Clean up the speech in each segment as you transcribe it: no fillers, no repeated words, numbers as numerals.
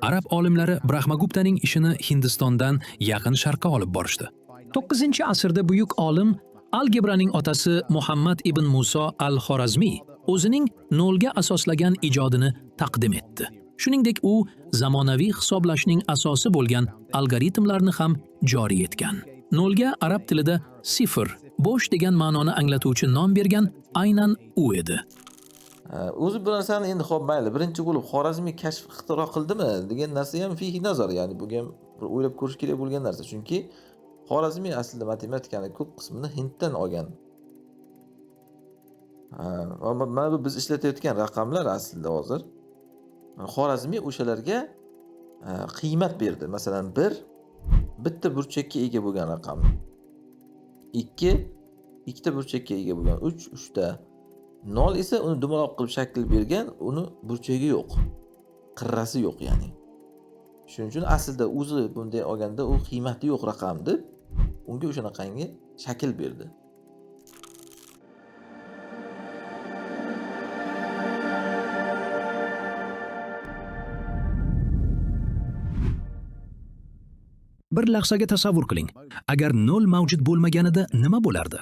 Arab olimlari Brahmaguptaning ishini Hindistondan Yaqin Sharqqa olib borishdi. 9-asrda buyuk olim, algebraning otasi Muhammad ibn Muso al-Xorazmiy o'zining nolga asoslagan ijodini taqdim etdi. Shuningdek, u zamonaviy hisoblashning asosi bo'lgan algoritmlarni ham joriy etgan. Nolga arab tilida sifr, bo'sh degan ma'noni anglatuvchi nom bergan aynan u edi. O'zi bu narsani endi xo'p mayli, birinchi bo'lib Xorazmiy kashf ixtiro qildimi degan narsa ham fihi nazar, ya'ni bunga ham bir o'ylab ko'rish kerak bo'lgan narsa. Chunki Xorazmiy aslida matematikani ko'p qismini Hinddan olgan. Va mana bu biz ishlatayotgan raqamlar aslida hozir Xorazmiy o'shalarga qiymat berdi. Masalan, 1 bitta burchakka ega bo'lgan raqam. 2 ikkita burchakka ega bo'lgan, 3 uchta. 0 esa uni dumaloq qilib shakl bergan, uni burchagi yo'q. Qirrasi yo'q, ya'ni. Shuning uchun aslida o'zi bunday olganda u qiymati yo'q raqam deb unga o'shanaqangi shakl berdi. Bir lahzaga tasavvur qiling. Agar nol mavjud bo'lmaganida nima bo'lardi?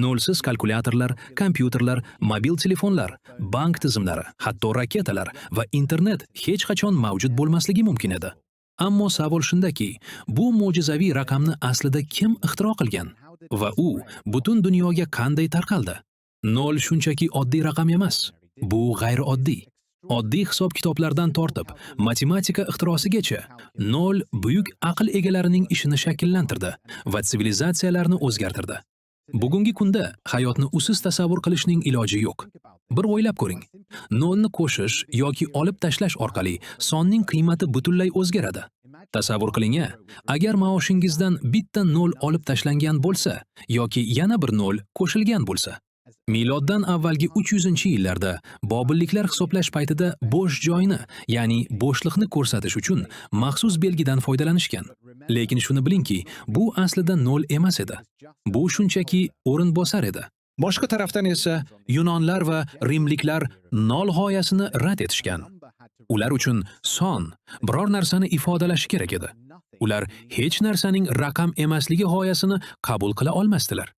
Nolsiz kalkulyatorlar, kompyuterlar, mobil telefonlar, bank tizimlari, hatto raketalar va internet hech qachon mavjud bo'lmasligi mumkin edi. Ammo savol shundaki, bu mo'jizaviy raqamni aslida kim ixtiro qilgan va u butun dunyoga qanday tarqaldi? Nol shunchaki oddiy raqam emas. Bu g'ayrioddiy. Oddiy hisob-kitoblardan tortib matematika ixtirosigacha nol buyuk aql egalarining ishini shakllantirdi va sivilizatsiyalarni o'zgartirdi. Bugungi kunda hayotni usiz tasavvur qilishning iloji yo'q. Bir o'ylab ko'ring. Nolni qo'shish yoki olib tashlash orqali sonning qiymati butunlay o'zgaradi. Tasavvur qiling-a, agar maoshingizdan bitta nol olib tashlangan bo'lsa yoki yana bir nol qo'shilgan bo'lsa. Miloddan avvalgi 300-yillarda bobilliklar hisoblash paytida bo'sh joyni, ya'ni bo'shliqni ko'rsatish uchun maxsus belgidan foydalanishgan. Lekin shuni bilingki, bu aslida nol emas edi. Bu shunchaki o'rinbosar edi. Boshqa tarafdan esa yunonlar va rimliklar nol g'oyasini rad etishgan. Ular uchun son biror narsani ifodalashi kerak edi. Ular hech narsaning raqam emasligi g'oyasini qabul qila olmasdilar.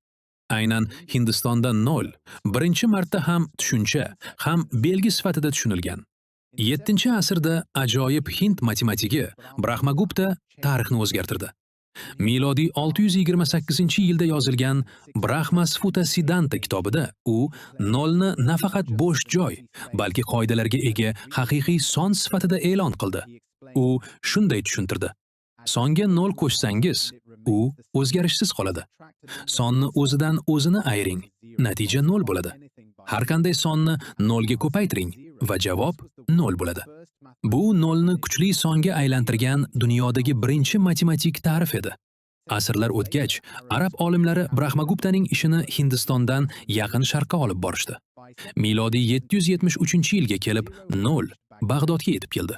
Aynan Hindistonda nol birinchi marta ham tushuncha, ham belgi sifatida tushunilgan. 7-asrda ajoyib hind matematigi Brahmagupta tarixni o'zgartirdi. Milodiy 628-yilda yozilgan Brahma Sfuta Siddhanta kitobida u nolni nafaqat bo'sh joy, balki qoidalarga ega haqiqiy son sifatida e'lon qildi. U shunday tushuntirdi: Songa nol qo'shsangiz, u o'zgarishsiz qoladi. Sonni o'zidan o'zini ayiring, natija nol bo'ladi. Har qanday sonni nolga ko'paytiring va javob nol bo'ladi. Bu nolni kuchli songa aylantirgan dunyodagi birinchi matematik ta'rif edi. Asrlar o'tgach, arab olimlari Brahmaguptaning ishini Hindistondan Yaqin Sharqqa olib borishdi. Milodiy 773-yilga kelib nol Bag'dodga yetib keldi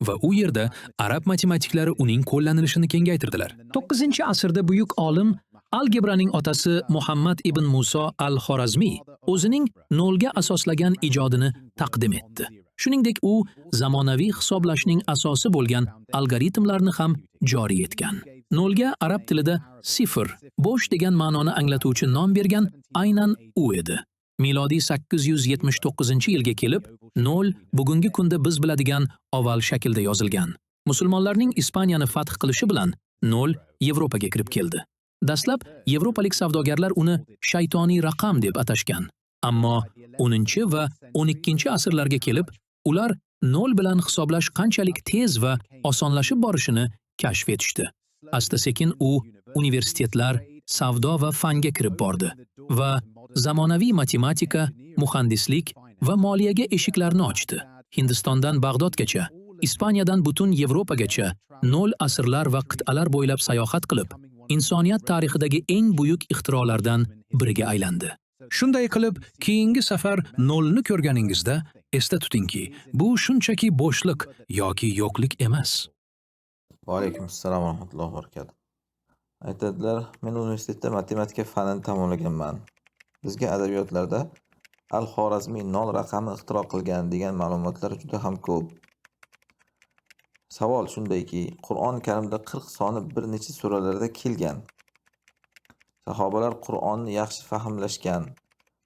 va u yerda arab matematiklari uning qo'llanilishini kengaytirdilar. 9-asrda buyuk olim, algebraning otasi Muhammad ibn Muso al-Xorazmiy o'zining nolga asoslagan ijodini taqdim etdi. Shuningdek, u zamonaviy hisoblashning asosi bo'lgan algoritmlarni ham joriy etgan. Nolga arab tilida sifr, bo'sh degan ma'noni anglatuvchi nom bergan aynan u edi. Milodiy 879-yilga kelib, nol bugungi kunda biz biladigan oval shaklda yozilgan. Musulmonlarning Ispaniyani fath qilishi bilan nol Yevropaga kirib keldi. Dastlab yevropalik savdogarlar uni shaytoniy raqam deb atashgan. Ammo 10 va 12 asrlarga kelib, ular nol bilan hisoblash qanchalik tez va osonlashib borishini kashf etishdi. Asta-sekin u universitetlar, savdo va fanga kirib bordi va zamonaviy matematika, muhandislik va moliyaga eshiklarni ochdi. Hindistondan Bag'dodgacha, Ispaniyadan butun Yevropagacha nol asrlar va qit'alar bo'ylab sayohat qilib, insoniyat tarixidagi eng buyuk ixtirolardan biriga aylandi. Shunday qilib, keyingi safar nolni ko'rganingizda esda tutingki, bu shunchaki bo'shliq yoki yo'qlik emas. Va alaykum assalom va rahmatullohi va barakatuh. Aytadilar, men universitetda matematika fanini tamomlaganman. Bizga adabiyotlarda Al-Xorazmiy nol raqamni ixtiro qilgan degan ma'lumotlar juda ham ko'p. Savol shundayki, Qur'oni Karimda 40 soni bir necha suralarda kelgan. Sahobalar Qur'onni yaxshi fahmlashgan.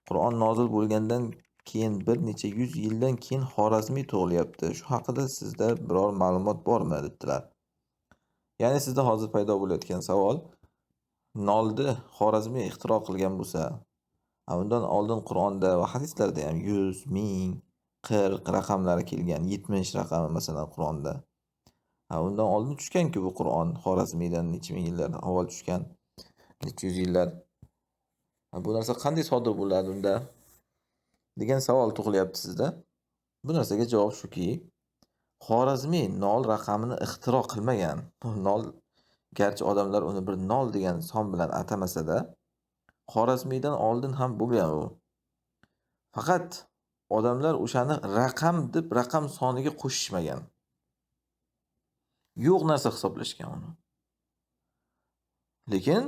Qur'on nozil bo'lgandan keyin bir necha yuz yildan keyin Xorazmiy tug'ilyapti. Shu haqida sizda biror ma'lumot bormi, debdilar. Ya'ni sizda hozir paydo bo'layotgan savol, nolni Xorazmiy ixtiro qilgan bo'lsa, undan oldin Qur'onda va hadislarda ham 100, 1000, 40 raqamlari kelgan, 70 raqami masalan Qur'onda. Undan oldin tushgan-ku bu Qur'on, Xorazmiydan necha ming yillar avval tushgan, necha yuz yillar. Bu narsa qanday sodir bo'ladi unda degan savol tug'ilyapti sizda. Bu narsaga javob shuki, Xorazmiy nol raqamini ixtiro qilmagan. Nol, garchi odamlar uni bir nol degan son bilan atamasa-da, Xorazmiydan oldin ham bo'lgan u. Faqat odamlar o'shani raqam deb raqam soniga qo'shishmagan. Yo'q narsa hisoblashgan uni. Lekin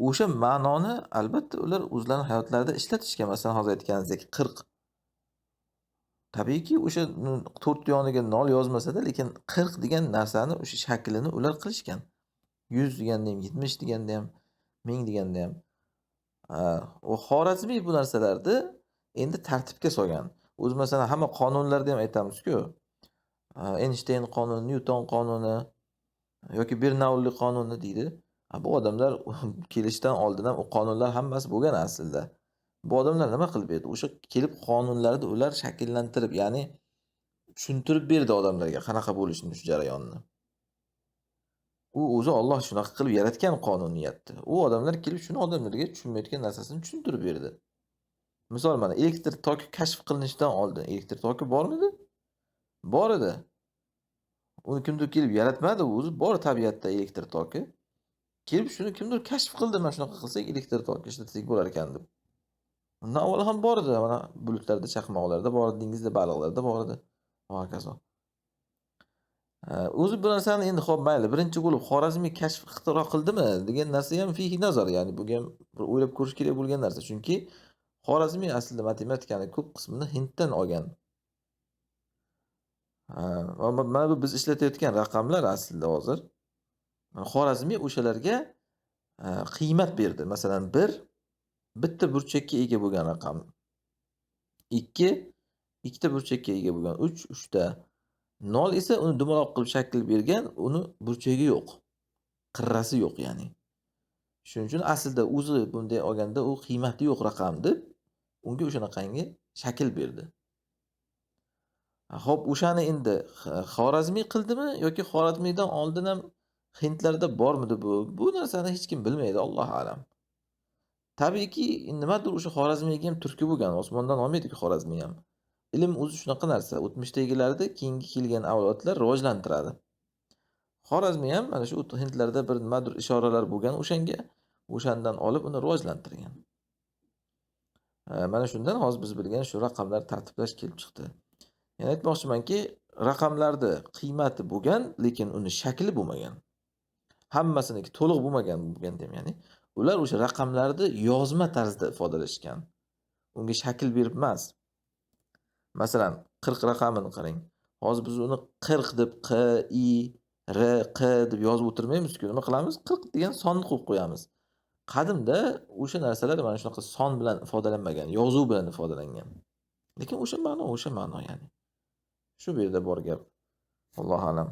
o'sha ma'noni albatta ular o'zlarining hayotlarida ishlatishgan. Masalan, hozir aytganingizdek 40. Tabiiyki o'sha to'rt yoniga nol yozmasa-da, lekin 40 degan narsani o'sha shaklini ular qilishgan. 100 deganda ham, 70 deganda ham, 1000 deganda ham. U Xorazmiy bu narsalarni endi tartibga solgan. O'zi masalan hamma qonunlarda ham aytamiz-ku. Eynshteyn qonuni, Nyuton qonuni yoki Bernoulli qonuni deydi. Bu odamlar kelishdan oldin ham u qonunlar hammasi bo'lgan aslida. Bu odamlar nima qilib berdi? O'sha kelib qonunlarni ular shakllantirib, ya'ni tushuntirib berdi odamlarga qanaqa bo'lishini shu jarayonni. U o'zi Alloh shunaqa qilib yaratgan qonuniyatni. U odamlar kelib shuni odamlarga tushunmayotgan narsasini tushuntirib berdi. Misol mana elektr toki kashf qilinishidan oldin elektr toki bormidi? Bor edi. Uni kimdir kelib yaratmadi, o'zi bor tabiatda elektr toki. Kelib shuni kimdir kashf qildi, mana shunaqa qilsak elektr toki ishlatsak bo'lar ekan deb. Undan avval ham bor edi, mana bulutlarda, chaqmoqlarda bor edi, dengizda baliqlarda bor edi. Va hokazo. O'zi bu narsani endi xo'p mayli, birinchi bo'lib Xorazmiy kashf ixtiro qildimi degan narsa ham fihi nazar, ya'ni bunga ham bir o'ylab ko'rish kerak bo'lgan narsa. Chunki Xorazmiy aslida matematikani ko'p qismini Hinddan olgan. Mana bu biz ishlatayotgan raqamlar aslida hozir Xorazmiy o'shalarga qiymat berdi. Masalan, 1 bitta burchakka ega bo'lgan raqam. 2 ikkita burchakka ega bo'lgan, 3 uchta. 0 esa uni dumaloq qilib shakl bergan, uni burchagi yo'q. Qirrasi yo'q, ya'ni. Shuning uchun aslida o'zi bunday olganda u qiymati yo'q raqam deb unga o'shanaqangi shakl berdi. Xo'p, o'shani endi Xorazmiy qildimi yoki Xorazmiydan oldin ham Hindlarda bormidi bu? Bu narsani hech kim bilmaydi, Allohu a'lam. Tabiiyki, nimadir o'sha Xorazmiyga ham turtki bo'lgan, osmondan olmaydi-ku Xorazmiy ham. Ilm o'zi shunaqa narsa, o'tmishdagilarni keyingi kelgan avlodlar rivojlantiradi. Xorazmiy ham mana shu Hindlarda bir nimadir ishoralar bo'lgan o'shanga, o'shandan olib uni rivojlantirgan. Mana shundan hozir biz bilgan shu raqamlar tartiblash kelib chiqdi. Ya'ni aytmoqchimanki, raqamlarni qiymati bo'lgan, lekin uni shakli bo'lmagan. Hammasiniki to'liq bo'lmagan bo'lganda ham, ya'ni ular o'sha raqamlarni yozma tarzda ifodalashgan. Unga shakl berib emas. Masalan, 40 raqamini qarang. Hozir biz uni 40 deb Q, I, R, Q deb yozib o'tirmaymiz-ku. Nima qilamiz? 40 degan sonni qo'yib qo'yamiz. Qadimda o'sha narsalar mana shunaqa son bilan ifodalanmagan, yozuv bilan ifodalangan. Lekin o'sha ma'no, o'sha ma'no ya'ni. Shu bu yerda bor gap. Allohu a'lam.